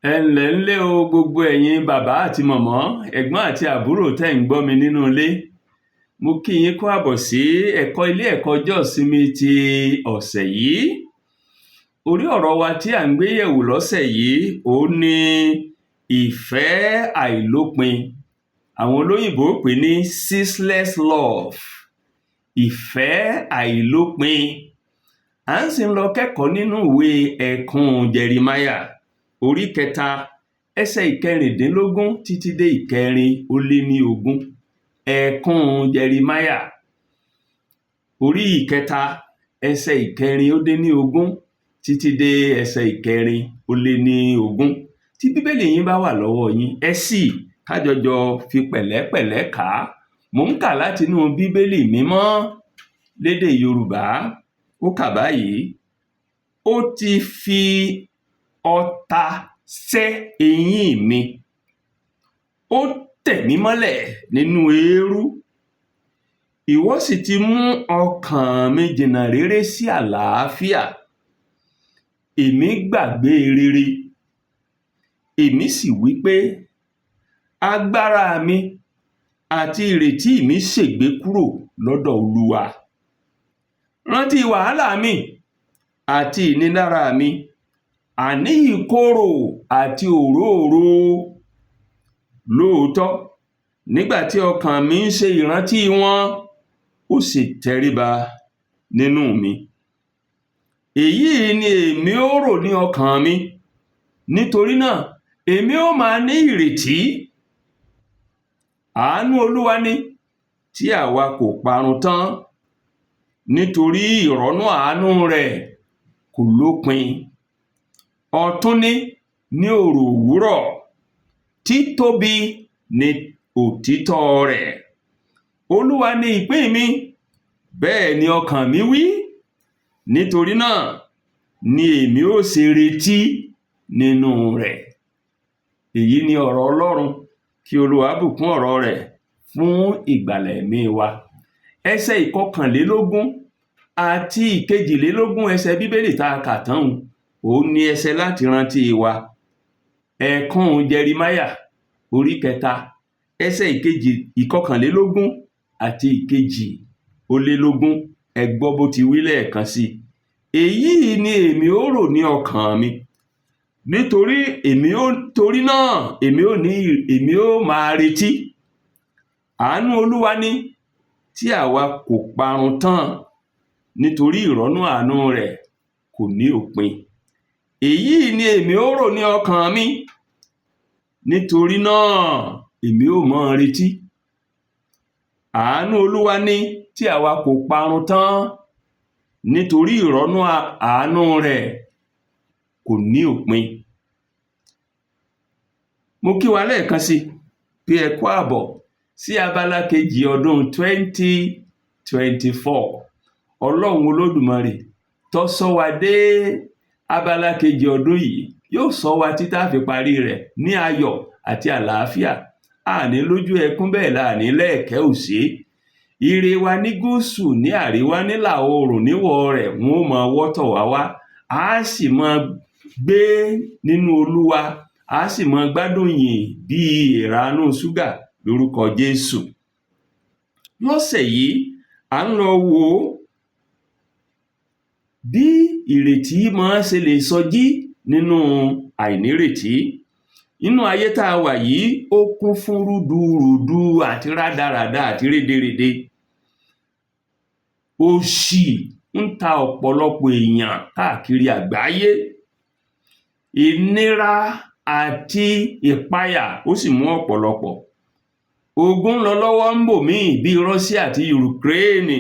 Ẹ ǹlẹ́ ńlé o, gbogbo ẹ̀yin bàbá àti mọ̀mọ́, ẹ̀gbọ́n àti àbúrò tẹ́ ń gbọ́ mi nínú ilé. Mo kí yín kú àbọ̀ sí ẹ̀kọ́ ilé ẹ̀kọ́ ọjọ́ ìsinmi ti ọ̀sẹ̀ yìí. Orí ọ̀rọ̀ wa tí à ń gbé yẹ̀wò lọ́sẹ̀ yìí òhun ni ìfẹ́ àìlópin. Àwọn olóyìnbó pè ní ceaseless love, ìfẹ́ àìlópin. À ń sì ń lọ kẹ́kọ̀ọ́ nínú ìwé ẹkún Jẹrimáyà orí 3, ẹsẹ̀ 16 títí dé 24. Ẹkún Jẹrimáyà orí 3, ẹsẹ̀ 24 títí dé ẹsẹ̀ 24. Tí Bíbélì yín bá wà lọ́wọ́ yín, ẹ ṣí i ká jọjọ fi pẹ̀lẹ́pẹ̀lẹ́ kà á. Mò ń kà látinú Bíbélì Mímọ́ lédè Yorùbá. Ó kà báyìí: Ó ti fi ọta sẹ́ eyín mi, ó tẹ̀ mí mọ́lẹ̀ nínú eérú. Ìwọ sì ti mú ọkàn mi jìnnà réré sí àlàáfíà. Èmi gbàgbé rere, èmi sì wí pé, agbára mi àti ìrètí mi ṣègbé kúrò lọ́dọ̀ Olúwa. Rántí wàhálà mi àti ìnilára mi, àní ìkorò àti òróòro. Lóòótọ́, nígbà tí ọkàn mi ń ṣe ìrántí wọn, ó sì tẹríba nínú mi. Èyí ni èmi ó rò ní ọkàn mi, nítorí náà èmi ó máa ní ìrètí. Àánú Olúwa ni tí àwa kò parun tán, nítorí ìrọ́nú àánú rẹ̀ kò lópin. Ọ̀tun ni ní òrò òwúrọ̀, títóbi ni òtítọ́ rẹ̀. Olúwa ni ìpín mi, bẹ́ẹ̀ ni ọkàn mi wí, nítorí náà ni èmi ó ṣe retí nínú rẹ̀. Èyí ni ọ̀rọ̀ Ọlọ́run. Kí Olúwa bùkún ọ̀rọ̀ rẹ̀ fún ìgbàlà ẹ̀mí wa. Ẹsẹ̀ 21 àti 22 ẹsẹ̀ Bíbélì tá a kà tán òun ni ẹsẹ̀ láti rántí wa. Ẹkún Jẹrimáyà orí 3, ẹsẹ̀ 21 àti 22. Ẹ gbọ́ bó ti wí lẹ́ẹ̀kan sí i. Èyí ni èmi ó rò ní ọkàn mi, nítorí èmi ó torí náà èmi ó ní èmi ó máa retí. Àánú Olúwa ni tí àwa kò parun tán, nítorí ìrọ́nú àánú rẹ̀ kò ní òpin. Èyí ni èmi ó rò ní ọkàn mi, nítorí náà èmi ó máa retí. Àánú Olúwa ni tí àwa kò parun tán, nítorí ìrọ́nú àánú rẹ̀ kò ní òpin. Mo kí wa lẹ́ẹ̀kan sí pé ẹ kú àbọ̀ sí abala kejì ọdún 2024. Ọlọ́run Olódùmarè tó ṣọ́ wa dé abala kejì ọdún yìí yóò ṣọ́ wa títí tá fi parí rẹ̀ ní ayọ̀ àti àlàáfíà. A ní lójú ẹkún, bẹ́ẹ̀ la ní lẹ́ẹ̀kẹ́ òṣè. Ire wa ní gúúsù, ní àríwá, nílà oòrùn, níwọ̀ rẹ̀, wọn ó máa wọ́tọ̀ wá wá. A sì máa gbé nínú Olúwa, a sì máa gbádùn yìn bí èèrà inú ṣúgà lórúkọ Jésù. Lọ́sẹ̀ yìí, à ń lọ wò ó bí ìrètí máa ṣe lè sọjí nínú àìnírètí. Nínú ayé tá a wà yìí, ó kún fún rúdurùdu àti rádaràda àti réderède. Òṣì ń ta ọ̀pọ̀lọpọ̀ èèyàn káàkiri àgbáyé. Ìnira àti ìpayà ó sì mú ọ̀pọ̀lọpọ̀. Ogun ń lọ lọ́wọ́ ńbòmíì bíi Russia àti Ukraine.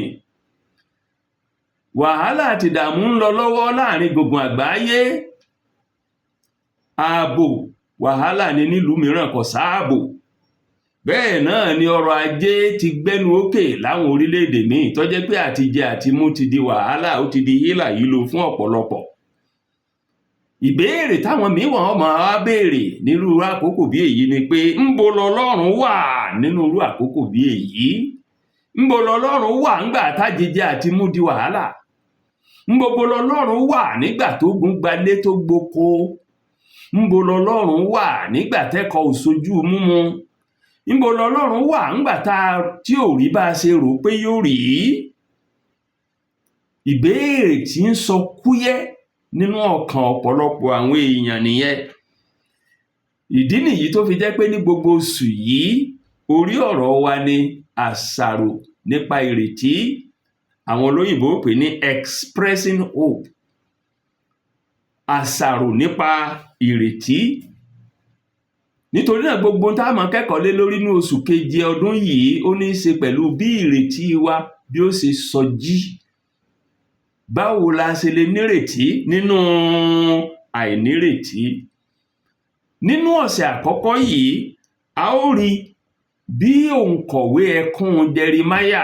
Wàhálà àti ìdààmú ń lọ lọ́wọ́ láàrin gbùngbùn àgbáyé. Ààbò, wàhálà ni nílùú mìíràn, kò sáàbò. Bẹ́ẹ̀ náà ni ọrọ̀ ajé ti gbẹ́nu ókè láwọn orílẹ̀-èdè míì tó jẹ́ pé àtijẹ àtimú ti di wàhálà, ó ti di hílàhílo fún ọ̀pọ̀lọpọ̀. Ìbéèrè táwọn míì wọ́n máa wá béèrè nírú àkókò bí èyí ni pé, ńbo lọlọ́run wà nínú irú àkókò bí èyí? Ńbo lọlọ́run wà ńgbà tájíjẹ àtimú di wàhálà? Ńbo lọlọ́run wà nígbà tógun gbalé tó gboko? Ńbo lọlọ́run wà nígbà tẹ́kọ ò sojú múmu? Ńbo lọlọ́run wà ńgbà tá a tí ò rí bá a ṣe rò ó pé yóò rí? Ìbéèrè tí ń sọ kúyẹ́ nínú ọkàn ọ̀pọ̀lọpọ̀ àwọn èèyàn nìyẹn. Ìdí nìyí tó fi jẹ́ pé ní gbogbo oṣù yìí, orí ọ̀rọ̀ wa ni àṣàrò nípa ìrètí. Àwọn olóyìnbó pè ní expressing hope, àṣàrò nípa ìrètí. Nítorí náà, gbogbo ohun tá a máa kẹ́kọ̀ọ́ lé lórí ní oṣù keje ọdún yìí, ó ní í ṣe pẹ̀lú bí ìrètí wa bí ó ṣe sọjí. Báwo la ṣe lè nírètí nínú àìnírètí? Nínú ọ̀sẹ̀ àkọ́kọ́ yìí, a ó rí bí òǹkọ̀wé ẹkún Jeremáyà,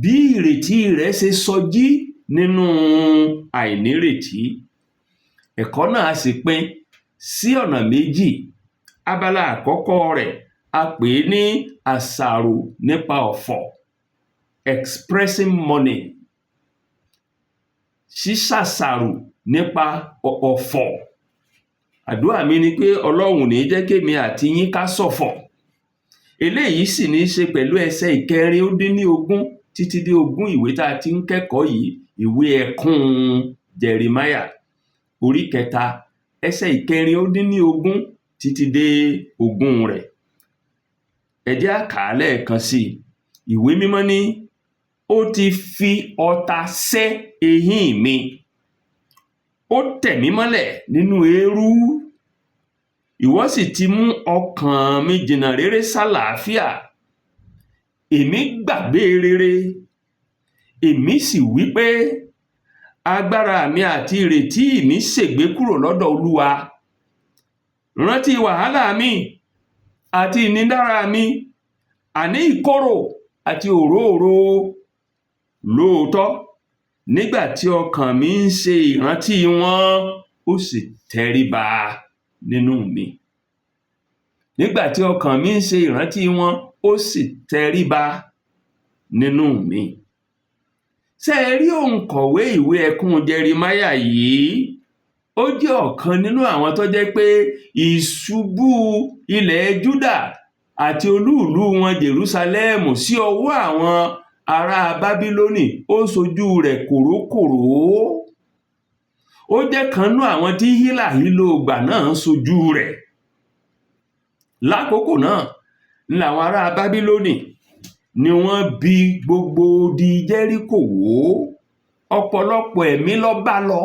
bí ìrètí rẹ̀ ṣe sọjí nínú àìnírètí. Ẹ̀kọ́ náà sì pín sí ọ̀nà méjì. Abala àkọ́kọ́ rẹ̀, a pè é ní àṣàrò nípa ọ̀fọ̀, expressing mourning, ṣíṣàṣàrò nípa ọ̀fọ̀. Àdúrà mi ni pé Ọlọ́run ò ní jẹ́ kémi àti yín ká ṣọ̀fọ̀. Eléyìí sì ní í ṣe pẹ̀lú ẹsẹ̀ 24 títí dé 20 ìwé tá a ti ń kẹ́kọ̀ọ́ yìí, ìwé ẹkún Jeremáyà, orí 3, ẹsẹ̀ 24 títí dé 20 rẹ̀. Ẹ jẹ́ á kà á lẹ́ẹ̀kan sí i. Ìwé Mímọ́ ní, "Ó ti fi ọta sẹ́ eyín mi, ó tẹ̀ mí mọ́lẹ̀ nínú eérú. Ìwọ sì ti mú ọkàn mi jìnnà réré sálàáfíà. Èmi gbàgbé rere, èmi sì wí pé, agbára mi àti ìrètí mi ṣègbé kúrò lọ́dọ̀ Olúwa. Rántí wàhálà mi àti ìnilára mi, àní ìkorò àti òróòro. Lóòótọ́, nígbà tí ọkàn mi ń ṣe ìrántí wọn, ó sì tẹríba nínú mi." Nígbà tí ọkàn mi ń ṣe ìrántí wọn, ó sì tẹríba nínú mi. Ṣé ẹ rí òǹkọ̀wé ìwé ẹkún Jeremáyà yìí? Ó jẹ́ ọ̀kan nínú àwọn tó jẹ́ pé ìṣubú ilẹ̀ Júdà àti olúùlú wọn Jerúsálẹ́mù sí ọwọ́ àwọn ará Bábílónì, ó ṣojú rẹ̀ kòrókòró. Ó jẹ́ kan nínú àwọn tí hílàhílo ìgbà náà ṣojú rẹ̀. Lákòókò náà làwọn ará Bábílónì ni wọ́n bi gbogbo odi Jẹ́ríkò wó. Ọ̀pọ̀lọpọ̀ ẹ̀mí ló bá lọ.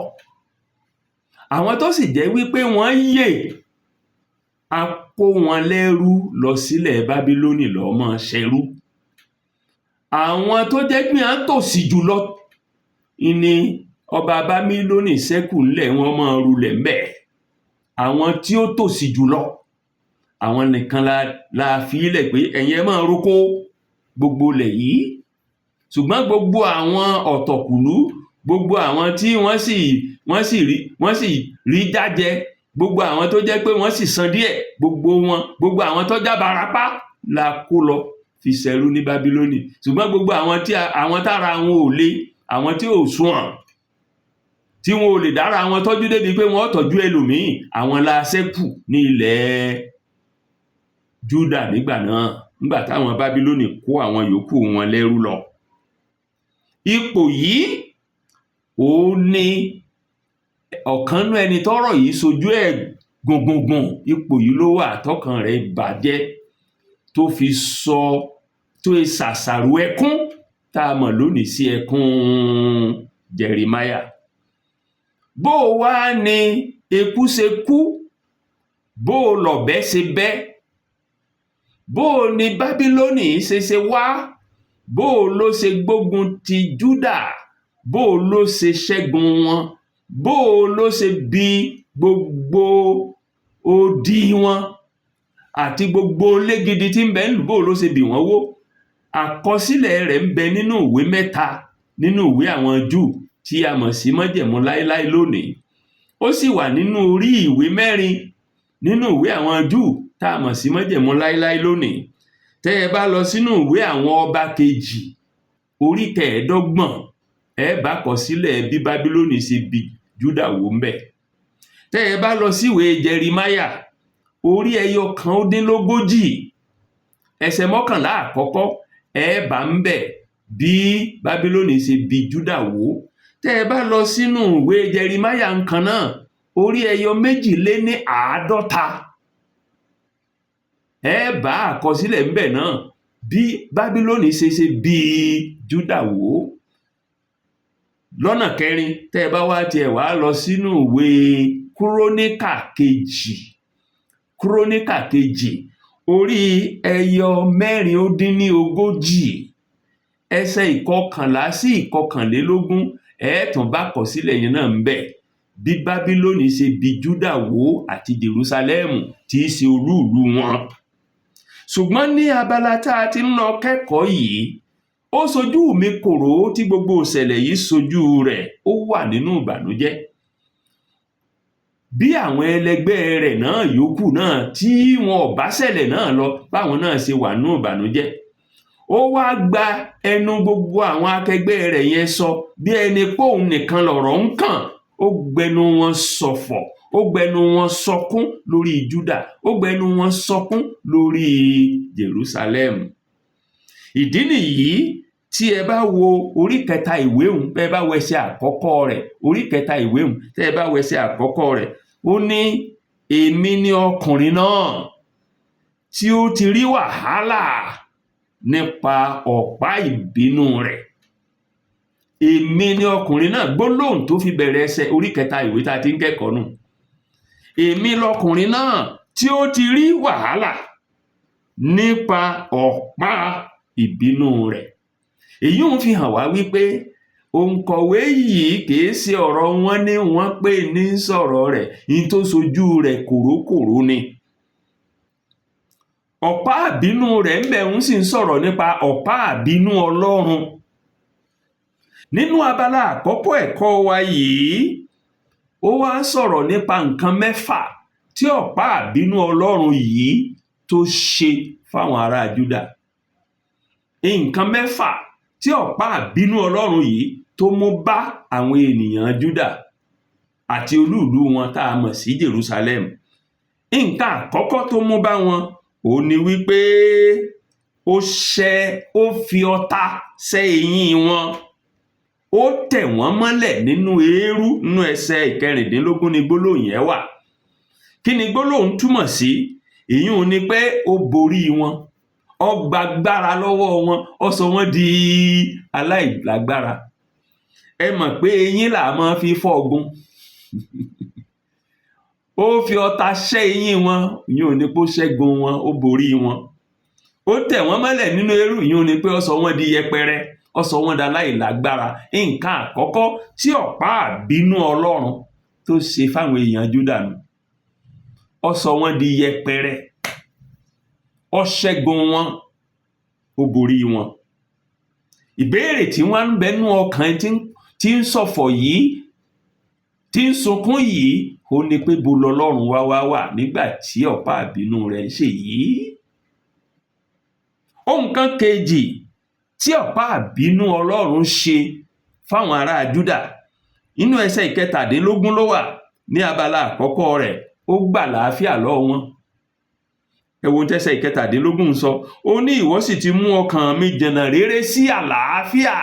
Àwọn tó sì jẹ́ wípé wọ́n yè, a kó wọn lẹ́rú lọ sílẹ̀ Bábílónì lọ máa ṣẹrú. Àwọn tó jẹ́ pé wọ́n tòṣì jùlọ ni ọba Bábílónì ṣẹ́kù ńlẹ̀, wọ́n máa rulẹ̀ ńbẹ̀. Àwọn tí ó tòṣì jùlọ, àwọn nìkan la fi ílẹ̀ pé ẹ̀yin ẹ máa roko gbogbo ilẹ̀ yìí. Ṣùgbọ́n gbogbo àwọn ọ̀tọ̀kùlú, gbogbo àwọn tí wọ́n sì rí jájẹ, gbogbo àwọn tó jẹ́ pé wọ́n sì san díẹ̀, gbogbo wọn, gbogbo àwọn tó jábarapá la kó lọ fi ṣẹrú ní Bábílónì. Ṣùgbọ́n gbogbo àwọn tí àwọn tára wọn ò le, àwọn tí ò sunwọ̀n, tí wọn ò lè dára wọn tọ́jú débi pé wọ́n ó tọ́jú ẹlòmíì, àwọn la ṣẹ́kù ní ilẹ̀ Júdà nígbà náà, nígbà táwọn Bábílónì kó àwọn yòókù wọn lẹ́rú lọ. Ipò yìí, òun ni ọ̀kan nínú ẹni tọ́rọ̀ yìí ṣojú ẹ̀ gbùngbùngbùn. Ipò yìí ló wà tọkàn rẹ̀ bàjẹ́ tó fi sọ tó ṣàṣàrò ẹkún tá a mọ̀ lónìí sí ẹkún Jeremáyà. Bó o wá ni eku ṣe kú, bó o lọ̀bẹ ṣe bẹ́, bó o ni Bábílónì ṣe wá, bó o ló ṣe gbógun ti Júdà, bó o ló ṣe ṣẹ́gun wọn, bó o ló ṣe bi gbogbo odi wọn àti gbogbo ilé gidi tí ń bẹ nílùú, bó o ló ṣe bì wọ́n wó. Àkọsílẹ̀ rẹ̀ ń bẹ nínú ìwé mẹ́ta nínú ìwé àwọn Júù tí a mọ̀ sí Májẹ̀mú Láéláé lónìí. Ó sì wà nínú orí ìwé mẹ́rin nínú ìwé àwọn Júù tá a mọ̀ sí Májẹ̀mú Láéláé lónìí. Tẹ́ ẹ bá lọ sínú ìwé àwọn Ọba kejì, orí 25, ẹ bá àkọsílẹ̀ bí Bábílónì ṣe bi Júdà wó ńbẹ̀. Tẹ́ ẹ bá lọ síwèé Jeremáyà orí 41 ẹsẹ̀ 11 àkọ́kọ́, ẹ bá ńbẹ̀ bí Bábílónì ṣe bi Júdà wó. Tẹ́ ẹ bá lọ sínú ìwé Jeremáyà nǹkan náà, orí 52, ẹ bá àkọsílẹ̀ ńbẹ̀ náà bí Bábílónì ṣe bi Júdà wó. Lọ́nà kẹrin, tẹ́ ẹ bá wá tiẹ̀ wá lọ sínú ìwé Kúróníkà kejì orí 44 ẹsẹ̀ 11 sí 21, ẹ tún bá àkọsílẹ̀ yẹn náà ńbẹ̀ bí Bábílónì ṣe bi Júdà wó àti Jerúsálẹ́mù tí í ṣe olúùlú wọn. Ṣùgbọ́n ní abala tá a ti ń lọ kẹ́kọ̀ọ́ yìí, ó sojú mi kòró tí gbogbo ìṣẹ̀lẹ̀ yìí sojú rẹ̀, ó wà nínú ìbànújẹ́. Bí àwọn ẹlẹgbẹ́ rẹ̀ náà yòókù náà tí wọn ò bá ṣẹlẹ̀ náà lọ, báwọn náà ṣe wà nínú ìbànújẹ́. Ó wá gba ẹnu gbogbo àwọn akẹgbẹ́ rẹ̀ yẹn sọ bí ẹni pé òun nìkan lọ̀rọ̀ ń kàn. Ó gbẹnu wọn ṣọ̀fọ̀, ó gbẹnu wọn sọkún lórí Júdà, ó gbẹnu wọn sọkún lórí Jerusalem. Ìdí nìyí tí ẹ bá wo orí kẹta ìwé òun, bẹ́ẹ̀ bá wo ẹsẹ̀ àkọ́kọ́ rẹ̀, orí kẹta ìwé òun, tẹ́ ẹ bá wo ẹsẹ̀ àkọ́kọ́ rẹ̀, ó ní, "Èmi ni ọkùnrin náà tí ó ti rí wàhálà nípa ọ̀pá ìbínú rẹ̀." Èmi ni ọkùnrin náà, gbólóhùn tó fi bẹ̀rẹ̀ ẹsẹ̀ orí kẹta ìwé tá a ti ń kẹ́kọ̀ọ́ nù. Èmi lọkùnrin náà tí ó ti rí wàhálà nípa ọ̀pá ìbínú rẹ̀. Èyí ń fi hàn wá wípé òǹkọ̀wé yìí kìí ṣe ọ̀rọ̀ wọn ní wọ́n pè ní sọ̀rọ̀ rẹ̀, ní tó sojú rẹ̀ kòrókòró ni. Ọ̀pá àbínú rẹ̀ ń bẹ̀ ń sì ń sọ̀rọ̀ nípa ọ̀pá àbínú Ọlọ́run. Nínú abala àkọ́kọ́ ẹ̀kọ́ wa yìí, ó wá ń sọ̀rọ̀ nípa nǹkan mẹ́fà tí ọ̀pá àbínú Ọlọ́run yìí tó ṣe fáwọn ará Júdà. Nǹkan mẹ́fà tí ọ̀pá àbínú Ọlọ́run yìí tó mú bá àwọn ènìyàn Júdà àti olúùlú wọn tá a mọ̀ sí Jerusalem. Nǹkan àkọ́kọ́ tó mú bá wọn, òun ni wípé ó fi ọta ṣẹ́ eyín wọn, ó tẹ̀ wọ́n mọ́lẹ̀ nínú eérú. Nínú ẹsẹ̀ 16 ni gbólóhùn yẹn wà. Kí ni gbólóhùn túmọ̀ sí? Ìyún ni pé ó borí wọn, ó gbàgbára lọ́wọ́ wọn, ó sọ wọ́n di aláìlágbára. Ẹ mọ̀ pé eyín là máa fi fọ́ ọgbọ́n. Ó fi ọta ṣẹ́ eyín wọn, ìyún ni pé ó ṣẹ́gun wọn, ó borí wọn. Ó tẹ̀ wọ́n mọ́lẹ̀ nínú eérú, ìyún ni pé ó sọ wọ́n di yẹpẹrẹ, ó sọ wọ́n di aláìlágbára. Nǹkan àkọ́kọ́ tí ọ̀pá àbínú Ọlọ́run tó ṣe fáwọn èèyàn Júdà nù, ó sọ wọ́n di yẹpẹrẹ, ó ṣẹ́gun wọn, ó borí wọn. Ìbéèrè tí wọ́n ń bẹnu ọkàn tí ń ṣọ̀fọ̀ yìí, tí ń sunkún yìí, ó ní pé bo lọlọ́run wá wá wà nígbà tí ọ̀pá àbínú rẹ̀ ń ṣe yìí. Ohun kan kejì tí ọ̀pá àbínú Ọlọ́run ṣe fáwọn ará Júdà, inú ẹsẹ̀ 17 ló wà ní abala àkọ́kọ́ rẹ̀, ó gbà láàfíà lọ́wọ́ wọn. Ẹ wo ohun tẹ́sẹ̀ 17 ń sọ. Ó ní, "Ìwọ sì ti mú ọkàn mi jìnnà réré sí àlàáfíà."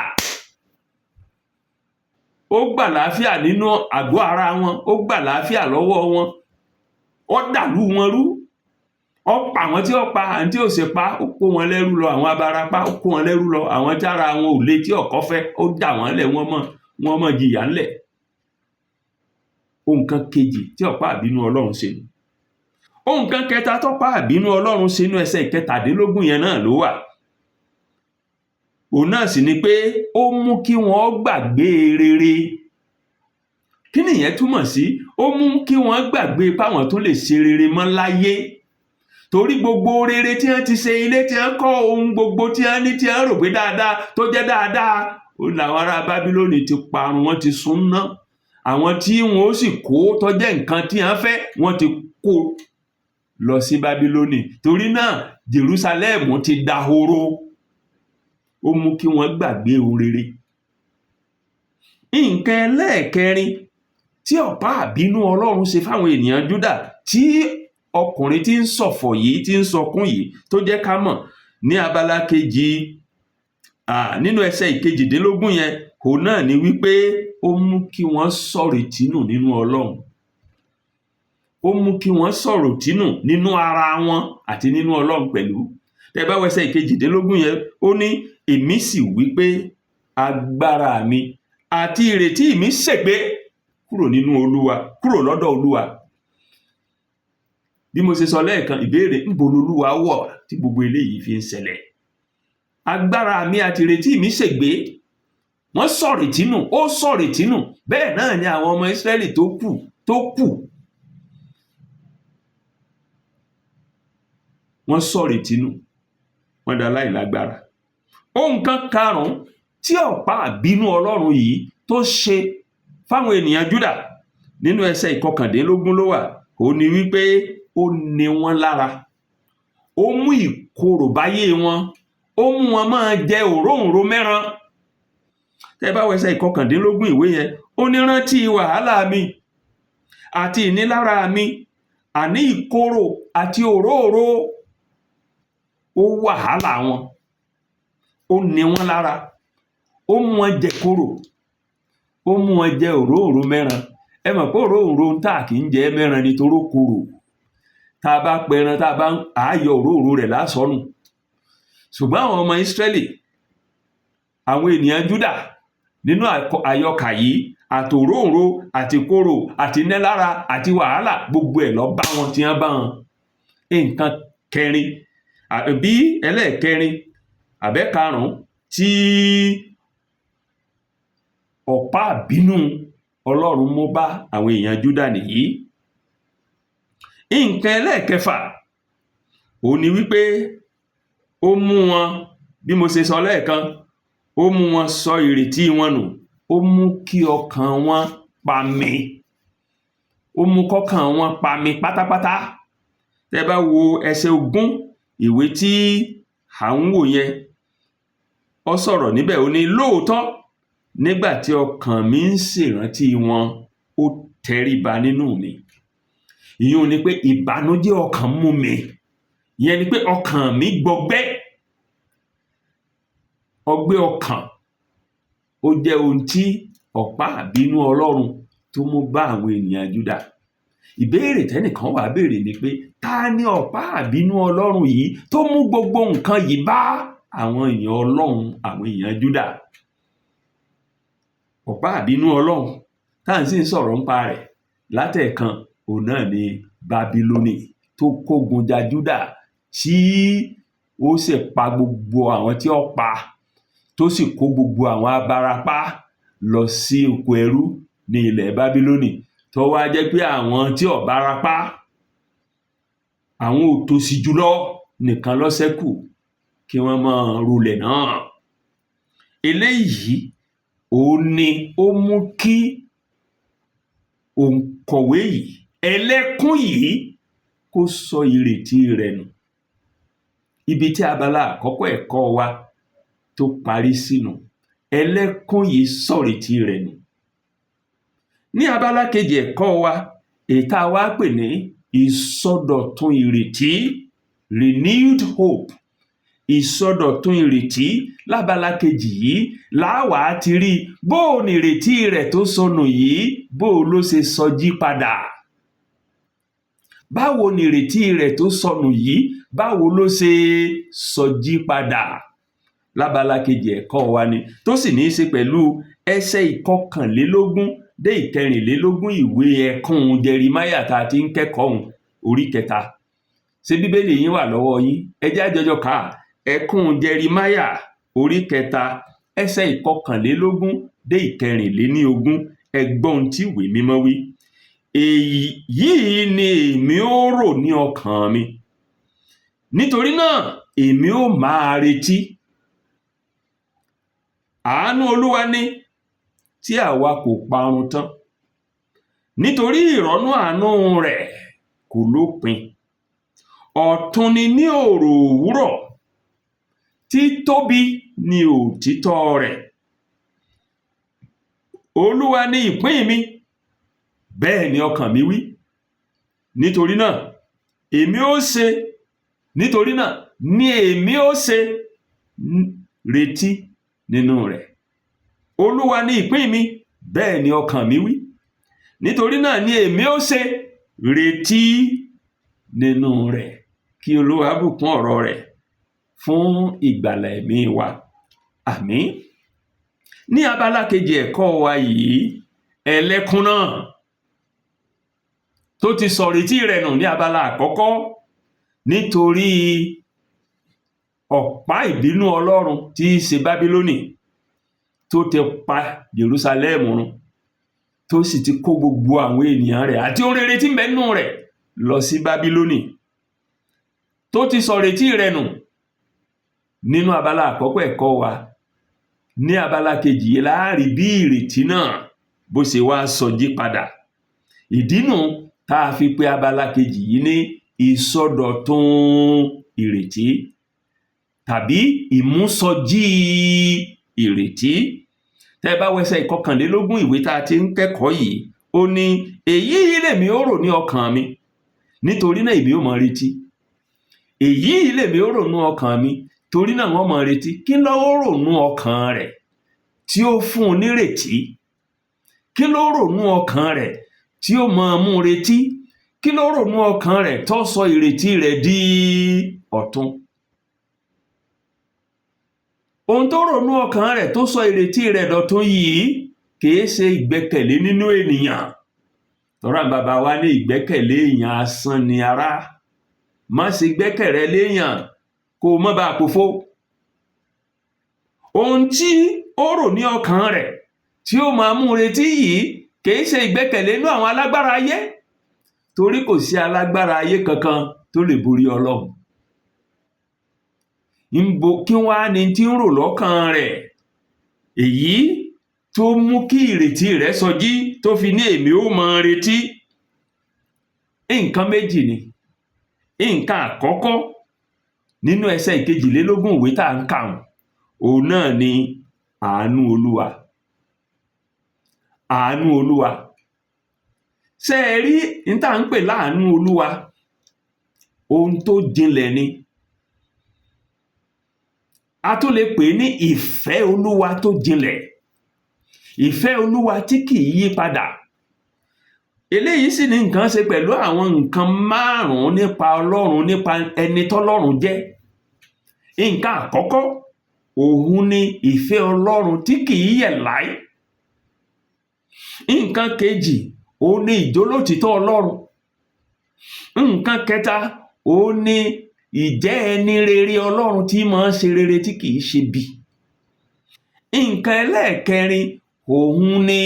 Ó gbà láàfíà nínú àgọ́ ara wọn, ó gbà láàfíà lọ́wọ́ wọn, ó dàlú wọn rú, ó pa àwọn tí ó pa, àwọn tí ò sì pa, ó kó wọn lẹ́rú lọ, àwọn abarapá, ó kó wọn lẹ́rú lọ, àwọn tí ara wọn ò le, tí ọ̀kọ́ fẹ́, ó dà wọ́n lẹ̀, wọ́n mọ̀ jìyà ńlẹ̀. Ohun kan kejì tí ọ̀pá àbínú Ọlọ́run ṣe nù. Ohun kan kẹta tọ́pá àbínú Ọlọ́run ṣe, inú ẹsẹ̀ 17 yẹn náà ló wà. Òun náà sì ni pé ó mú kí wọ́n gbàgbé rere. Kí nìyẹn túmọ̀ sí? Ó mú kí wọ́n gbàgbé páwọn tó lè ṣe rere mọ́ láyé, torí gbogbo rere tí wọ́n ti ṣe, ilé tí wọ́n kọ́, ohun gbogbo tí wọ́n ní, tí wọ́n rò pé dáadáa tó jẹ́ dáadáa, ó làwọn ará Bábílónì ti parun, wọ́n ti sún ná. Àwọn tí wọ́n ó sì kó tó jẹ́ nǹkan tí wọ́n fẹ́, wọ́n ti kó lọ sí Bábílónì. Torí náà Jerúsálẹ́mù ti dahoro. Ó mú kí wọ́n gbàgbé ohun rere. Nǹkan ẹlẹ́ẹ̀kẹrin tí tí ọ̀pá àbínú Ọlọ́run ṣe fáwọn ènìyàn Júdà, tí ọkùnrin tí ń ṣọ̀fọ̀ yìí, tí ń sọkún yìí, tó jẹ́ ká mọ̀ ní abala kejì nínú ẹsẹ̀ 18 yẹn, òun náà ni wípé ó mú kí wọ́n sọ̀rètí nù nínú Ọlọ́run. Ó mú kí wọ́n sọ̀rètí nù nínú ara wọn àti nínú Ọlọ́run pẹ̀lú. Tẹ́ bá wo ẹsẹ̀ 18 yẹn, ó ní, "Èmi sì wí pé agbára mi àti ìrètí mi ṣègbé kúrò nínú Olúwa, kúrò lọ́dọ̀ Olúwa." Bí mo ṣe sọ lẹ́ẹ̀kan, ìbéèrè: ńbo lolúwa wọ̀ tí gbogbo eléyìí fi ń ṣẹlẹ̀? Agbára mi àti ìrètí mi ṣègbé. Wọ́n sọ̀rètí nù, ó sọ̀rètí nù. Bẹ́ẹ̀ náà ni àwọn ọmọ Ísírẹ́lì tó kù wọ́n sọ̀rètí nù, wọ́n da láìlágbára. Ohun kan karùn-ún tí ọ̀pá àbínú Ọlọ́run yìí tó ṣe fáwọn ènìyàn Júdà, nínú ẹsẹ̀ 19 ló wà, ó ní wípé ó ní wọ́n lára, ó mú ìkorò báyé wọn, ó mú wọn máa jẹ òróǹro mẹ́ran. Tẹ́ bá wo ẹsẹ̀ 19 ìwé yẹn, ó ní, "Rántí wàhálà mi àti ìnilára mi, àní ìkorò àti òróǹro." Ó wàhálà wọn, ó ní wọ́n lára, ó mú wọn jẹ korò, ó mú wọn jẹ òróǹro mẹ́ran. Ẹ mọ̀ pé òróǹro tá a kì í jẹ mẹ́ran ni toró korò. Tá a bá pẹran, tá a bá àáyọ òróǹro rẹ̀ lásọnù. Ṣùgbọ́n àwọn ọmọ Ísírẹ́lì, àwọn ènìyàn Júdà nínú àyọkà yìí, àtòróǹro àti korò àti nílára àti wàhálà, gbogbo ẹ̀ lọ bá wọn tí wọ́n bá wọn. Nǹkan kẹrin àbí ẹlẹ́ẹ̀kẹrin àbẹ́karùn-ún tí ọ̀pá àbínú Ọlọ́run mú bá àwọn èèyàn Júdà nìyí. Nǹkan ẹlẹ́ẹ̀kẹfà, òun ni wípé ó mú wọn, bí mo ṣe sọ lẹ́ẹ̀kan, ó mú wọn sọ ìrètí wọn nù, ó mú kí ọkàn wọn pami, ó mú kọ́kàn wọn pami pátápátá. Tẹ́ bá wo ẹsẹ̀ 20 ìwé tí à ń wò yẹn, ó sọ̀rọ̀ níbẹ̀, ó ní, "Lóòótọ́, nígbà tí ọkàn mi ń ṣèrántí wọn, ó tẹríba nínú mi." Ìyẹn ni pé ìbànújẹ́ ọkàn mú mi, ìyẹn ni pé ọkàn mi gbọgbẹ́. Ọgbẹ́ ọkàn, ó jẹ́ ohun tí ọ̀pá àbínú Ọlọ́run tó mú bá àwọn ènìyàn Júdà. Ìbéèrè tẹ́nìkan wà béèrè ni pé, ta ni ọ̀pá àbínú Ọlọ́run yìí tó mú gbogbo nǹkan yìí bá àwọn èèyàn Ọlọ́run, àwọn èèyàn Júdà? Ọ̀pá àbínú Ọlọ́run tá à ń sì ń sọ̀rọ̀ nípa rẹ̀ látẹ̀ẹ̀kan, òun náà ni Bábílónì tó kógun ja Júdà, tí ó sì pa gbogbo àwọn tí ó pa, tó sì kó gbogbo àwọn abarapá lọ sí oko ẹrú ní ilẹ̀ Bábílónì, tó wá jẹ́ pé àwọn tí ò barapá, àwọn òtòṣì jùlọ nìkan ló ṣẹ́kù kí wọ́n máa rolẹ̀ náà. Eléyìí òun ni ó mú kí òǹkọ̀wé yìí, ẹlẹ́kún yìí, kó sọ ìrètí rẹ̀ nù. Ibi tí abala àkọ́kọ́ ẹ̀kọ́ wa tó parí sínú, ẹlẹ́kún yìí sọ̀rètí rẹ̀ nù. Ní abala kejì ẹ̀kọ́ wa, èyí tá a wá pè ní ìsọdọ̀tun ìrètí, renewed hope, ìsọdọ̀tun ìrètí, lábala kejì yìí láwàá ti rí bó o ní ìrètí rẹ̀ tó sọnù yìí, bó o ló ṣe sọjí padà. Báwo ni ìrètí rẹ̀ tó sọnù yìí, báwo ló ṣe sọjí padà? Lábala kejì ẹ̀kọ́ wa ni, tó sì ní í ṣe pẹ̀lú ẹsẹ̀ 21 dé 24 ìwé ẹkún Jeremáyà tá a ti ń kẹ́kọ̀ọ́ òun, orí kẹta. Ṣé Bíbélì yín wà lọ́wọ́ yín? Ẹ jẹ́ á jọjọ kà á. Ẹkún Jeremáyà, orí kẹta, ẹsẹ̀ 21 dé 24. Ẹ gbọ́ ohun tí ìwé mímọ́ wí. "Èyí ni èmi ó rò ní ọkàn mi, nítorí náà èmi ó máa retí. Àánú Olúwa ni tí àwa kò parun tán, nítorí ìrọ́nú àánú rẹ̀ kò lópin. Ọ̀tun ni ní òrò òwúrọ̀, títóbi ni òtítọ́ rẹ̀. Olúwa ni ìpín mi Bẹ́ẹ̀ ni ọkàn mi wí, nítorí náà èmi ó ṣe, nítorí náà ni èmi ó ṣe retí nínú rẹ̀. Olúwa ni ìpín mi, bẹ́ẹ̀ ni ọkàn mi wí, nítorí náà ni èmi ó ṣe retí nínú rẹ̀. Kí Olúwa bùkún ọ̀rọ̀ rẹ̀ fún ìgbàlà ẹ̀mí wa. Àmín. Ní abala kejì ẹ̀kọ́ wa yìí, ẹlẹ́kún náà tó ti sọ̀rètí rẹ̀ nù ní abala àkọ́kọ́ nítorí ọ̀pá ìbínú Ọlọ́run tí í ṣe Bábílónì, tó ti pa Jerúsálẹ́mù run, tó sì ti kó gbogbo àwọn ènìyàn rẹ̀ àti ohun rere tí ń bẹ nínú rẹ̀ lọ sí Bábílónì, tó ti sọ̀rètí rẹ̀ nù nínú abala àkọ́kọ́ ẹ̀kọ́ wa. Ní abala kejì yìí láàrí bí ìrètí náà bó ṣe wá sọjí padà. Ìdínú tá a fi pe abala kejì yìí ní ìsọdọ̀tun ìrètí tàbí ìmúsọjí ìrètí. Tẹ́ bá wẹsẹ̀ 21 ìwé tá a ti ń kẹ́kọ̀ọ́ yìí, ó ní, èyí lèmi ó rò ní ọkàn mi, nítorí náà èmi ó máa retí. Èyí lèmi ó rò ní ọkàn mi, torí náà wọ́n máa retí. Kí ló rò ní ọkàn rẹ̀ tí ó fún un nírètí? Kí ló rò ní ọkàn rẹ̀ tí ó máa mú retí? Kí ló rò ní ọkàn rẹ̀ tó sọ ìrètí rẹ̀ di ọ̀tun? Ohun tó rò ní ọkàn rẹ̀ tó sọ ìrètí rẹ̀ dọ̀tun yìí kìí ṣe ìgbẹ́kẹ̀lé nínú ènìyàn. Tọ́ra bàbá wa ní ìgbẹ́kẹ̀lé èèyàn asán ni ará. Má ṣe gbẹ́kẹ̀rẹ́ léèyàn kó o má bàa pòfo. Ohun tí ó rò ní ọkàn rẹ̀ tí ó máa mú retí yìí kìí ṣe ìgbẹ́kẹ̀lé nínú àwọn alágbára ayé, torí kò sí alágbára ayé kankan tó lè borí Ọlọ́run. Ńbo kí wá ni tí ń rò lọ́kàn rẹ̀ èyí tó mú kí ìrètí rẹ̀ sọjí tó fi ní èmi ó máa retí? Nǹkan méjì ni. Nǹkan àkọ́kọ́ nínú ẹsẹ̀ 22 ìwé tá à ń kà òun náà ni àánú Olúwa. Àánú Olúwa. Ṣé ẹ rí n tá à ń pè láàánú Olúwa? Ohun tó jinlẹ̀ ni. A tún lè pè é ní ìfẹ́ Olúwa tó jinlẹ̀, ìfẹ́ Olúwa tí kì í yí padà. Eléyìí sì ní nǹkan ṣe pẹ̀lú àwọn nǹkan márùn-ún nípa Ọlọ́run, nípa ẹni tọ́lọ́run jẹ́. Nǹkan àkọ́kọ́ òun ni ìfẹ́ Ọlọ́run tí kì í yẹ̀ láé. Nǹkan kejì òun ni ìjólótìítọ́ Ọlọ́run. Nǹkan kẹta òun ni ìjẹ́ ẹni rere Ọlọ́run tí máa ń ṣe rere tí kì í ṣe bí. Nǹkan ẹlẹ́ẹ̀kẹrin òun ni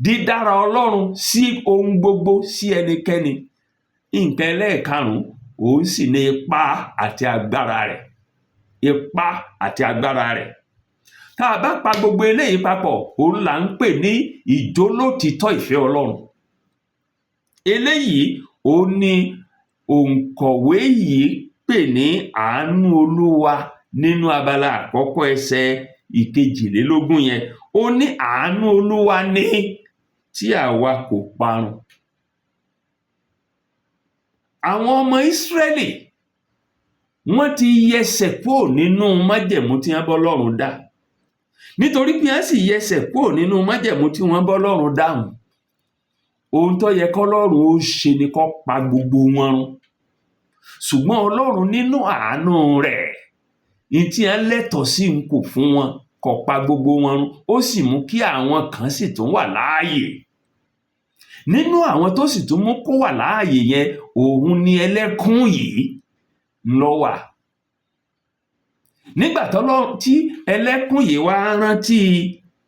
dídára Ọlọ́run sí ohun gbogbo, sí ẹnikẹ́ni. Nǹkan ẹlẹ́ẹ̀karùn-ún òun sì ni ipá àti agbára rẹ̀. Ipá àti agbára rẹ̀. Tá a bá pa gbogbo eléyìí papọ̀, òun là ń pè ní ìjólótìítọ́ ìfẹ́ Ọlọ́run. Eléyìí òun ni òǹkọ̀wé yìí pè ní àánú Olúwa nínú abala àkọ́kọ́ ẹsẹ̀ 22 yẹn. Ó ní àánú Olúwa ní tí àwa kò parun. Àwọn ọmọ Ísírẹ́lì wọ́n ti yẹsẹ̀ kúrò nínú májẹ̀mú tí wọ́n bá Ọlọ́run dá. Nítorí pé wọ́n sì yẹsẹ̀ kúrò nínú májẹ̀mú tí wọ́n bá Ọlọ́run dáhùn, ohun tó yẹ kọ́lọ́run ó ṣe ni kó pa gbogbo wọn run. Ṣùgbọ́n Ọlọ́run nínú àánú rẹ̀, ní tí wọ́n lẹ́tọ̀ọ́ sí ń kò fún wọn, kò pa gbogbo wọn run, ó sì mú kí àwọn kan sì tún wà láàyè. Nínú àwọn tó sì tún mú kó wà láàyè yẹn, òun ni ẹlẹ́kún yìí ló wà. Nígbà tí ẹlẹ́kún yìí wá rántí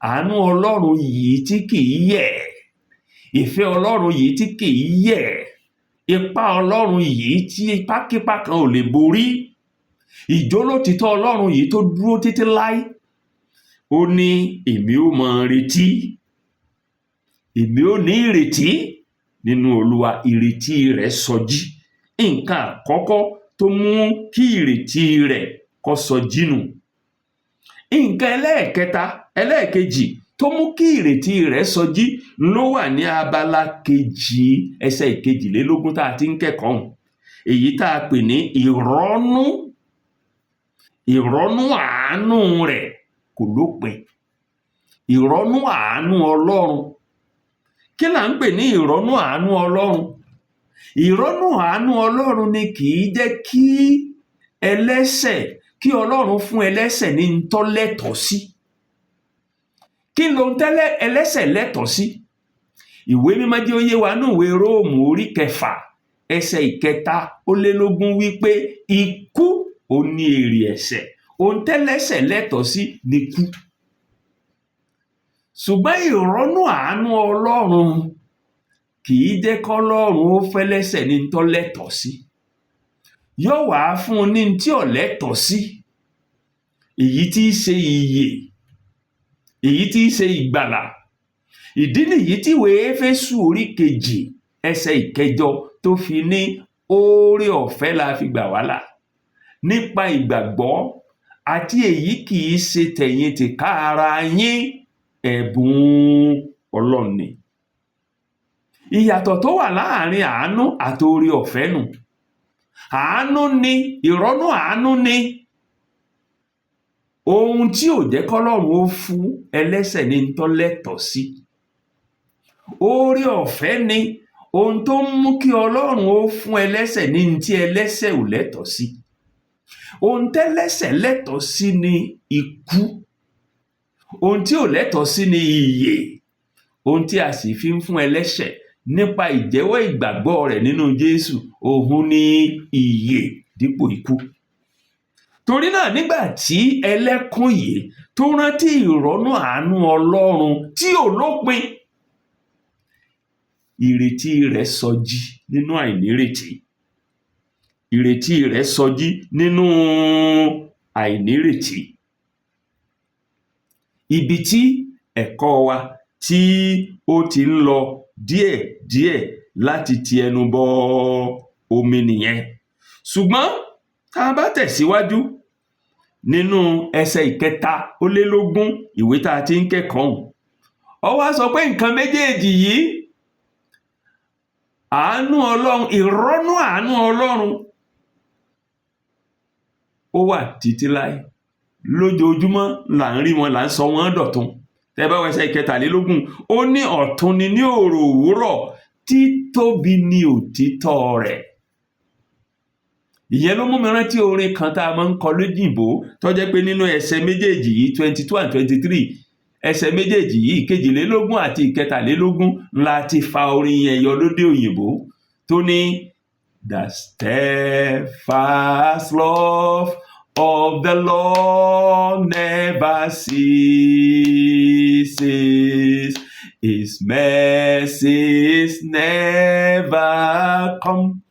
àánú Ọlọ́run yìí tí kì í yẹ̀, ìfẹ́ Ọlọ́run yìí tí kì í yẹ̀, ipá Ọlọ́run yìí tí ipákípá kan ò lè borí, ìjólótìítọ́ Ọlọ́run yìí tó dúró títí láé, ó ní èmi ó máa retí, èmi ó ní ìrètí nínú Olúwa. Ìrètí rẹ̀ sọjí. Nǹkan àkọ́kọ́ tó mú kí ìrètí rẹ̀ kó sọjí nù. Nǹkan ẹlẹ́ẹ̀kẹta, ẹlẹ́ẹ̀kejì tó mú kí ìrètí rẹ̀ sọjí ló wà ní abala kejì, ẹsẹ̀ 22 tá a ti ń kẹ́kọ̀ọ́ hùn, èyí tá a pè ní ìrọ́nú. Ìrọ́nú àánú rẹ̀ kò lópin. Ìrọ́nú àánú Ọlọ́run, kí là ń pè ní ìrọ́nú àánú Ọlọ́run? Ìrọ́nú àánú Ọlọ́run ni kì í jẹ́ kí ẹlẹ́ṣẹ̀, kí Ọlọ́run fún ẹlẹ́ṣẹ̀ ní ń tó lẹ́tọ̀ọ́ sí. Kí ló ń tẹ́lẹ̀ ẹlẹ́ṣẹ̀ lẹ́tọ̀ọ́ sí? Ìwé Mímọ́ jẹ́ ó yé wa ní ìwé Róòmù orí 6, ẹsẹ̀ 23 wípé ikú ó ní èrè ẹ̀ṣẹ̀. Ohun tẹ́lẹ́ṣẹ̀ lẹ́tọ̀ọ́ sí ni kú. Ṣùgbọ́n ìrọ́nú àánú Ọlọ́run kì í jẹ́ kọ́lọ́run ó fẹ́lẹ́ṣẹ̀ ní tó lẹ́tọ̀ọ́ sí. Yóò wá fún un ní tí ò lẹ́tọ̀ọ́ sí, èyí tí í ṣe ìyè, èyí tí í ṣe ìgbàlà. Ìdí nìyí tí ìwé Éfésù orí 2, ẹsẹ̀ 8 tó fi ní oore ọ̀fẹ́ la fi gbà wá là nípa ìgbàgbọ́, àti èyí kì í ṣe tẹ̀yin tìká ara yín, ẹ̀bùn Ọlọ́run ni. Ìyàtọ̀ tó wà láàrin àánú àti oore ọ̀fẹ́ nù. Àánú ni, ìrọ́nú àánú ni ohun tí ò jẹ́ kọ́lọ́run ó fún ẹlẹ́ṣẹ̀ ní tó lẹ́tọ̀ọ́ sí. Oore ọ̀fẹ́ ni ohun tó ń mú kí Ọlọ́run ó fún ẹlẹ́ṣẹ̀ ní tí ẹlẹ́ṣẹ̀ ò lẹ́tọ̀ọ́ sí. Ohun tẹ́lẹ́ṣẹ̀ lẹ́tọ̀ọ́ sí ni ikú. Ohun tí ò lẹ́tọ̀ọ́ sí ni ìyè. Ohun tí a sì fi ń fún ẹlẹ́ṣẹ̀ nípa ìjẹ́wọ́ ìgbàgbọ́ rẹ̀ nínú Jésù, òun ni ìyè dípò ikú. Torí náà, nígbà tí ẹlẹ́kún yìí tó rántí ìrọ́nú àánú Ọlọ́run tí ò lópin, ìrètí rẹ̀ sọjí nínú àìnírètí. Ìrètí rẹ̀ sọjí nínú àìnírètí. Ibi tí ẹ̀kọ́ wa tí ó ti ń lọ díẹ̀ díẹ̀ láti ti ẹnu bọ omi nìyẹn. Ṣùgbọ́n tá a bá tẹ̀síwájú nínú ẹsẹ̀ 23 ìwé tá a ti ń kẹ́kọ̀ọ́ hùn, ó wá sọ pé nǹkan méjèèjì yìí, àánú Ọlọ́run, ìrọ́nú àánú Ọlọ́run, ó wà títí láé. Lójoojúmọ́ là ń rí wọn, là ń sọ wọ́n dọ̀tun. Tẹ́ bá wo ẹsẹ̀ 23, ó ní ọ̀tun ni ní òrò òwúrọ̀, títóbi ni òtítọ́ rẹ̀. Ìyẹn ló mú mi rántí orin kan tá a máa ń kọ lóyìnbó, tó jẹ́ pé nínú ẹsẹ̀ méjèèjì yìí, 22 and 23, ẹsẹ̀ méjèèjì yìí, 22 àti 23, la ti fa orin yẹn yọ lóde òyìnbó, tó ní, "The steadfast love of the Lord never ceases. His mercies never come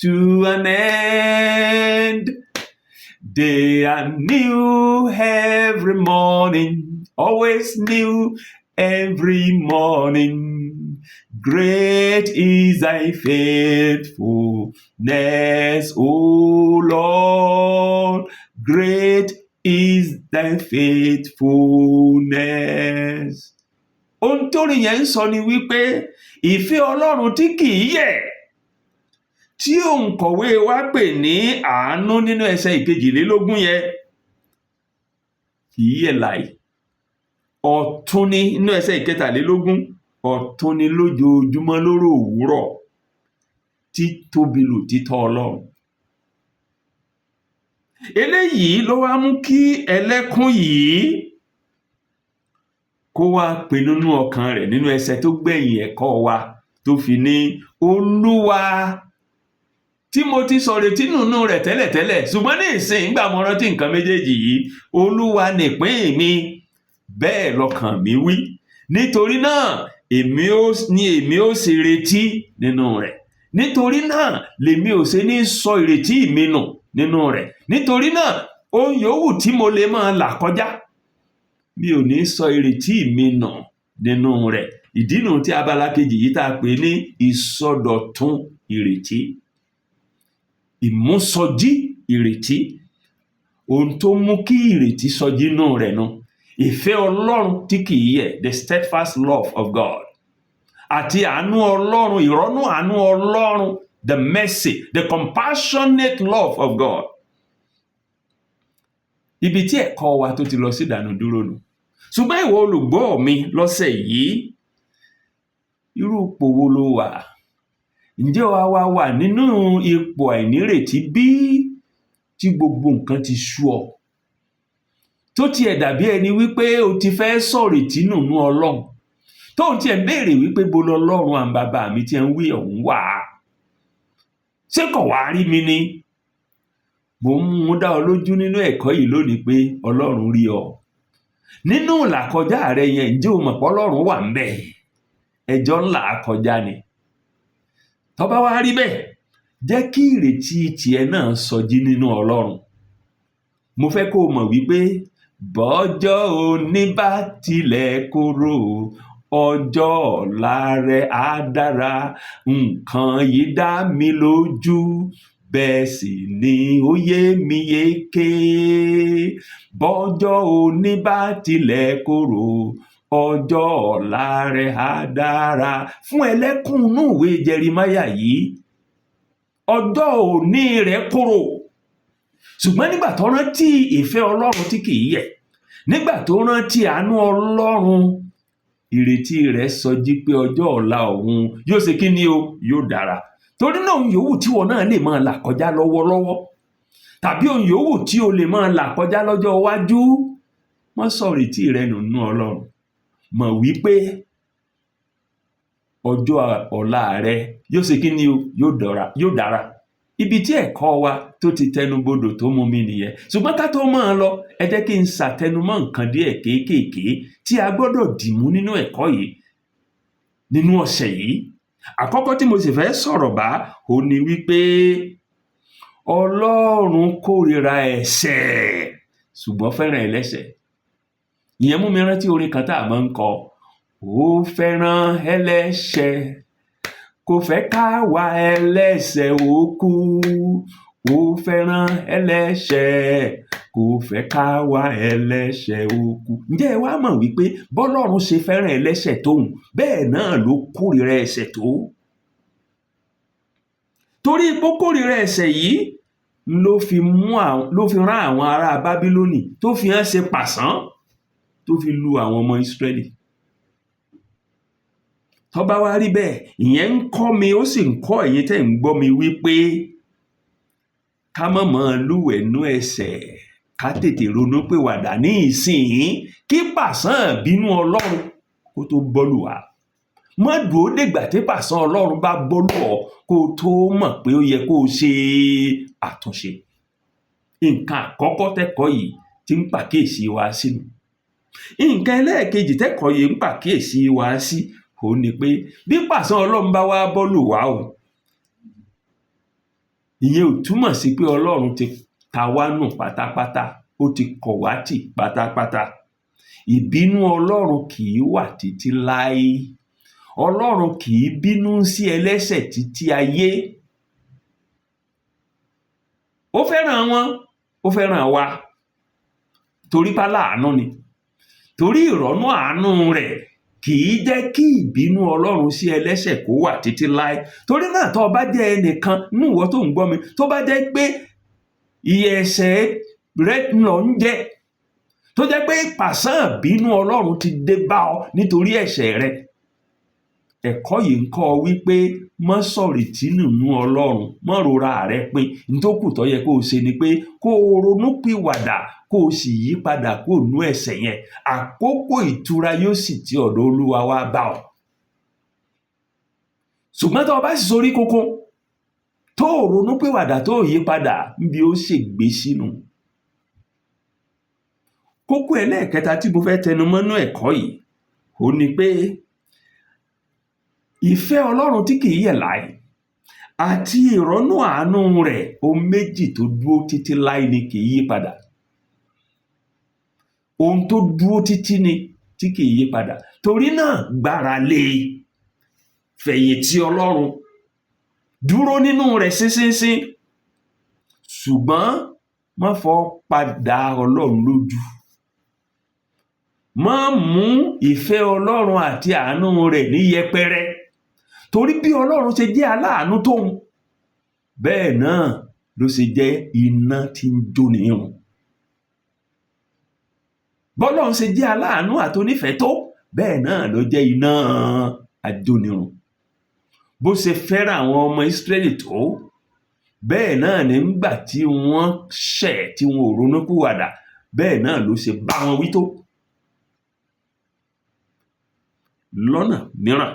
to an end. They are new every morning, always new every morning. Great is thy faithfulness, O Lord. Great is thy faithfulness." Ohun tórin yẹn ń sọ ni wípé ìfẹ́ Ọlọ́run tí kì í yẹ̀, tí òǹkọ̀wé wa pè ní àánú nínú ẹsẹ̀ 22 yẹn, kì í yẹ̀ láì. Ọ̀tun ni nínú ẹsẹ̀ 23, ọ̀tun ni lójoojúmọ́ lóró òwúrọ̀, títóbi lòtítọ́ Ọlọ́run. Eléyìí ló wá mú kí ẹlẹ́kún yìí kó wá pinnu nínú ọkàn rẹ̀ nínú ẹsẹ̀ tó gbẹ̀yìn ẹ̀kọ́ wa, tó fi ní, Olúwa tí mo ti sọ̀rètí nù rẹ̀ tẹ́lẹ̀tẹ́lẹ̀, ṣùgbọ́n ní ìsìn ìgbà mo rántí nǹkan méjèèjì yìí, Olúwa nìpín mi, bẹ́ẹ̀ lọkàn mi wí, nítorí náà èmi ó ní èmi ó sì retí nínú rẹ̀. Nítorí náà lèmi ò ṣe ní sọ ìrètí mi nù nínú rẹ̀. Nítorí náà, ohun yòówù tí mo lè máa là kọjá, mi ò ní sọ ìrètí mi nù nínú rẹ̀. Ìdí nu tí abala kejì yìí tá a pè ní ìsọdọ̀tun ìrètí, ìmúsọjí ìrètí. Ohun tó mú kí ìrètí sọjí nù rẹ̀ nu. Ìfẹ́ Ọlọ́run tí kìí yẹ̀, the steadfast love of God, àti àánú Ọlọ́run, ìrọ́nú àánú Ọlọ́run, the mercy, the compassionate love of God. Ibi tí ẹ̀kọ́ wa tó ti lọ sí ìdànù dúró nù. Ṣùgbọ́n ìwọ olùgbọ́ mi lọ́sẹ̀ yìí, irú ipò wo ló wà? Ǹjẹ́ o wá wà nínú ipò àìnírètí bí, tí gbogbo nǹkan ti sú ọ, tó tiẹ̀ dàbí ẹni wípé o ti fẹ́ sọ̀rètí nù nú Ọlọ́run, tó ń tiẹ̀ ń béèrè wípé bo lọlọ́run àwọn bàbá mi tí ẹ ń wí ọ̀hún wà? Ṣé kò wá rí mi ni? Mo ń mú dá ọ lójú nínú ẹ̀kọ́ yìí lónìí pé Ọlọ́run rí ọ nínú ìlàkọjá rẹ yẹn. Ǹjẹ́ o mọ̀ pé Ọlọ́run wà ń bẹ̀? Ẹjọ́ ńlá kọjá ni. Tó bá wá rí bẹ́ẹ̀, jẹ́ kí ìrètí tiẹ̀ náà sọjí nínú Ọlọ́run. Mo fẹ́ kó o mọ̀ wípé bọ́jọ́ òní bá tilẹ̀ korò, ọjọ́ ọ̀la rẹ̀ á dára. Nǹkan yìí dá mi lójú, bẹ́ẹ̀ sì ni ó yé mi yéké. Bọ́jọ́ òní bá tilẹ̀ korò, ọjọ́ ọ̀la rẹ̀ á dára. Fún ẹlẹ́kùn inú ìwé Jẹrimáyà yìí, ọjọ́ òní rẹ̀ korò, ṣùgbọ́n nígbà tó rántí ìfẹ́ Ọlọ́run tí kìí yẹ̀, nígbà tó rántí àánú Ọlọ́run, ìrètí rẹ̀ sọjí pé ọjọ́ ọ̀la òun yóò ṣe kí ni o? Yóò dára. Torí náà, ohun yòówù tí wọn náà lè máa là kọjá lọ́wọ́lọ́wọ́, tàbí ohun yòówù tí o lè máa là kọjá lọ́jọ́ iwájú, má sọ ìrètí rẹ nù nínú Ọlọ́run. Mọ̀ wípé ọjọ́ ọ̀la rẹ yóò ṣe kí ni o? Yóò dára. Ibi tí ẹ̀kọ́ wa tó ti tẹnubodò tó mú mi nìyẹn. Ṣùgbọ́n ká tó máa lọ, ẹ jẹ́ kí n ṣàtẹnumọ́ nǹkan díẹ̀ kéékèèké tí a gbọ́dọ̀ dìmú nínú ẹ̀kọ́ yìí nínú ọ̀sẹ̀ yìí. Àkọ́kọ́ tí mo sì fẹ́ sọ̀rọ̀ bá ò ní wípé Ọlọ́run kórìíra ẹ̀ṣẹ̀, ṣùgbọ́n fẹ́ràn ẹlẹ́ṣẹ̀. Ìyẹn mú mi rántí orin kan tá a máa ń kọ: "Ó fẹ́ràn ẹlẹ́ṣẹ̀, kò fẹ́ ká wá ẹlẹ́ṣẹ̀ ó kú. Ó fẹ́ràn ẹlẹ́ṣẹ̀, kò fẹ́ ká wá ẹlẹ́ṣẹ̀ ó kú." Ǹjẹ́ ẹ wá mọ̀ wípé bọ́lọ́run ṣe fẹ́ràn ẹlẹ́ṣẹ̀ tóun, bẹ́ẹ̀ náà ló kórìíra ẹ̀ṣẹ̀ tó? Torí pé ó kórìíra ẹ̀ṣẹ̀ yìí ló fi mú àwọn, ló fi rán àwọn ará Bábílónì tó fi hàn ṣe pàṣán tó fi lu àwọn ọmọ Ísírẹ́lì. Tó bá wá rí bẹ́ẹ̀, ìyẹn ń kọ́ mi, ó sì ń kọ́ ẹ̀yin tẹ́ ń gbọ́ mi wípé ká má máa lúwẹ̀ẹ́ nú ẹ̀ṣẹ̀, ká tètè ronú pìwàdà ní ìsìn kí pàṣán ìbínú Ọlọ́run kó tó bọ́lù wá. Má dúró dègbà tí pàṣán Ọlọ́run bá bọ́lù ọ kó o tó mọ̀ pé ó yẹ kó o ṣe àtúnṣe. Nǹkan àkọ́kọ́ tẹ́kọ̀ọ́ yìí ti ń pàkíyèsí wa sínú. Nǹkan ẹlẹ́ẹ̀kejì tẹ́kọ̀ọ́ yìí ń pàkíyèsí wa sí òun ni pé bí pàṣán Ọlọ́run bá wá bọ́lù wá o, ìyẹn ò túmọ̀ sí pé Ọlọ́run ti ta wá nù pátápátá, ó ti kọ̀ wá tì pátápátá. Ìbínú Ọlọ́run kì í wà títí láé. Ọlọ́run kì í bínú sí ẹlẹ́ṣẹ̀ títí ayé. Ó fẹ́ràn wọn, ó fẹ́ràn wa, torí pé aláàánú ni. Torí ìrọ́nú àánú rẹ̀, kì í jẹ́ kí ìbínú Ọlọ́run sí ẹlẹ́ṣẹ̀ kó wà títí láé. Torí náà, tó o bá jẹ́ ẹnìkan nínú ìwọ tó ń gbọ́ mi, tó bá jẹ́ pé ìyà ẹ̀ṣẹ̀ rẹ lọ ń jẹ, tó jẹ́ pé pàṣán ìbínú Ọlọ́run ti dé bá ọ nítorí ẹ̀ṣẹ̀ rẹ, ẹ̀kọ́ yìí ń kọ́ ọ wípé má sọ̀rètí nù nú Ọlọ́run, má rora rẹ pin. Ntókù tó yẹ kó o ṣe ni pé kó o ronú pìwàdà, kó o sì yí padà kúrò nú ẹ̀ṣẹ̀ yẹn. Àkókò ìtura yóò sì ti ọ̀dọ̀ Olúwa wá bá ọ. Ṣùgbọ́n tó o bá sì sorí kunkun, tó o ronú pìwàdà, tó o yí padà, níbi ó ṣègbé sínú. Kókó ẹlẹ́ẹ̀kẹta tí mo fẹ́ tẹnu mọ́ nú ẹ̀kọ́ yìí ó ní pé ìfẹ́ Ọlọ́run tí kìí yẹ̀ láé àti ìrọ́nú àánú rẹ̀, ohun méjì tó dúró títí láé ni, kìí yí padà. Ohun tó dúró títí ni tí kìí yí padà. Torí náà, gbára lé e, fẹ̀yìntì Ọlọ́run, dúró nínú rẹ̀ ṣinṣinṣin, ṣùgbọ́n má fọ́ padà Ọlọ́run lójú. Má mú ìfẹ́ Ọlọ́run àti àánú rẹ̀ ní yẹpẹrẹ, torí bí Ọlọ́run ṣe jẹ́ aláàánú tóun, bẹ́ẹ̀ náà ló ṣe jẹ́ iná tí ń jóni run. Bọ́lọ́run ṣe jẹ́ aláàánú àti onífẹ̀ẹ́ tó, bẹ́ẹ̀ náà ló jẹ́ iná ajónirun. Bó ṣe fẹ́ràn àwọn ọmọ Ísírẹ́lì tó, bẹ́ẹ̀ náà nígbà tí wọ́n ṣẹ̀, tí wọn ò ronúpìwàdà, bẹ́ẹ̀ náà ló ṣe bá wọn wí tó. Lọ́nà mìíràn,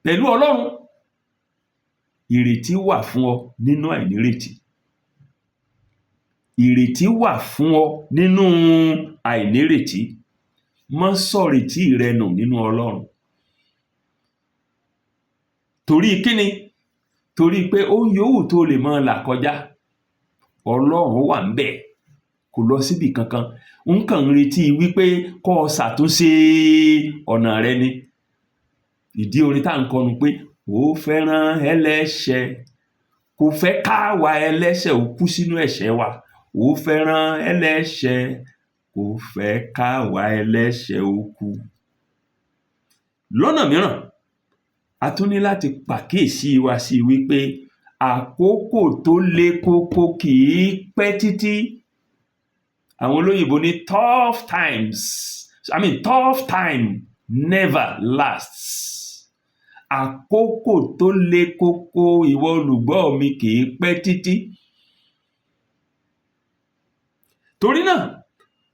pẹ̀lú Ọlọ́run, ìrètí wà fún ọ nínú àìnírètí. Ìrètí wà fún ọ nínú àìnírètí. Má sọ̀rètí rẹ nù nínú Ọlọ́run. Torí kíni? Torí pé ohun yòówù tó lè máa là kọjá, Ọlọ́run wà ńbẹ̀, kò lọ síbì kankan. Ń kàn ń retí wípé kó o ṣàtúnṣe ọ̀nà rẹ ni. Ìdí orin tá à ń kọ nu pé ó fẹ́ràn ẹlẹ́ṣẹ̀, kò fẹ́ káwa ẹlẹ́ṣẹ̀ ó kú sínú ẹ̀ṣẹ̀ wa. Ó fẹ́ràn ẹlẹ́ṣẹ̀, kò fẹ́ káwa ẹlẹ́ṣẹ̀ ó kú. Lọ́nà mìíràn, a tún ní láti pàkíyèsí wa sí wípé àkókò tó le koko kì í pẹ́ títí. Àwọn olóyìnbó ní tough times, I mean tough time never lasts. Àkókò tó le koko, ìwọ olùgbọ́ mi, kì í pẹ́ títí. Torí náà,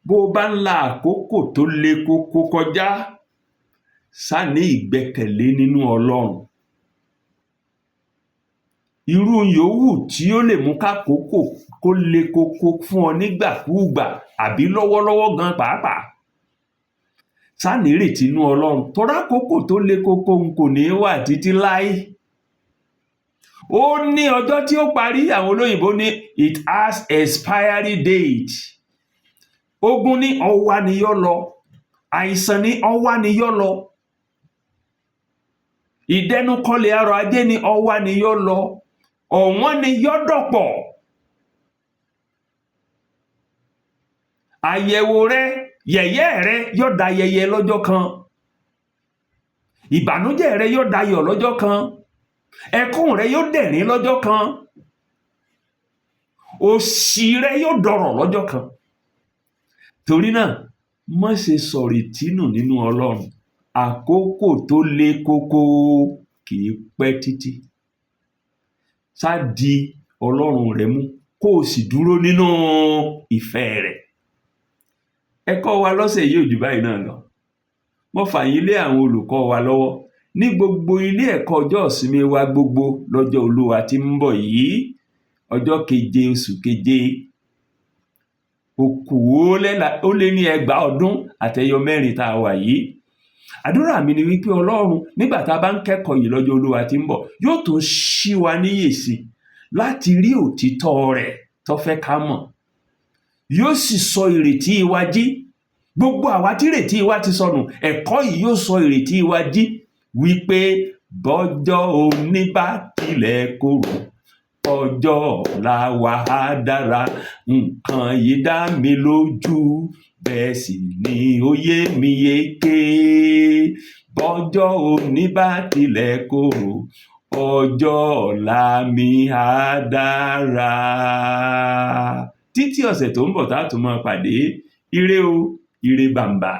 bó o bá ń la àkókò tó le koko kọjá, ṣáà ní ìgbẹ́kẹ̀lé nínú Ọlọ́run. Irú yòówù tí ó lè mú kákòókò kó le koko fún ọ nígbàkúùgbà àbí lọ́wọ́lọ́wọ́ gan pàápàá, ṣáà nírètí nínú Ọlọ́run, torí àkókò tó le koko n kò ní wà títí láé. Ó ní ọjọ́ tí ó parí. Àwọn olóyìnbó ní it has expiry date. Ogun ní ọwá ni yọ́ lọ, àìsàn ní ọwá ni yọ́ lọ, ìdẹnukọlẹ̀ ọrọ̀ ajé ní ọwá ni yọ́ lọ, ọ̀wọ́n ni yọ́ dọ̀pọ̀. Àyẹ̀wò rẹ, yẹ̀yẹ́ rẹ yọ́ dayẹyẹ lọ́jọ́ kan, ìbànújẹ́ rẹ yọ́ dayọ̀ lọ́jọ́ kan, ẹkún rẹ yóò dẹ̀rín lọ́jọ́ kan, òṣì rẹ yóò dọrọ̀ lọ́jọ́ kan. Torí náà, má ṣe sọ̀rètí nù nínú Ọlọ́run. Àkókò tó le koko kì í pẹ́ títí. Ṣá di Ọlọ́run rẹ mú, kó o sì dúró nínú ìfẹ́ rẹ̀. Ẹ̀kọ́ wa lọ́sẹ̀ yìí ò jù báyìí náà lọ. Mo fà yín lé àwọn olùkọ́ wa lọ́wọ́ ní gbogbo ilé ẹ̀kọ́ ọjọ́ ìsinmi wa gbogbo lọ́jọ́ Olúwa tí ń bọ̀ yìí, ọjọ́ 7 oṣù 7, 2024 tá a wà yìí. Àdúrà mi ni wípé Ọlọ́run, nígbà tá a bá ń kẹ́kọ̀ọ́ yìí lọ́jọ́ Olúwa tí ń bọ̀, yóò tún ṣí wa níyè sí láti rí òtítọ́ rẹ̀ tó fẹ́ ká mọ̀. Yóò sì sọ ìrètí wa jí. Gbogbo àwa tí ìrètí wa ti sọnù, ẹ̀kọ́ yìí yóò sọ ìrètí wa jí wípé bọ́jọ́ òní bá tilẹ̀ korò, ọjọ́ ọ̀la wa á dára. Nǹkan yìí dá mi lójú, bẹ́ẹ̀ sì ni ó yé mi yéké. Bọ́jọ́ òní bá tilẹ̀ korò, ọjọ́ ọ̀la mi á dára. Títí ọ̀sẹ̀ tó ń bọ̀ tá a tún máa pàdé. Ire o, ire bàǹbà.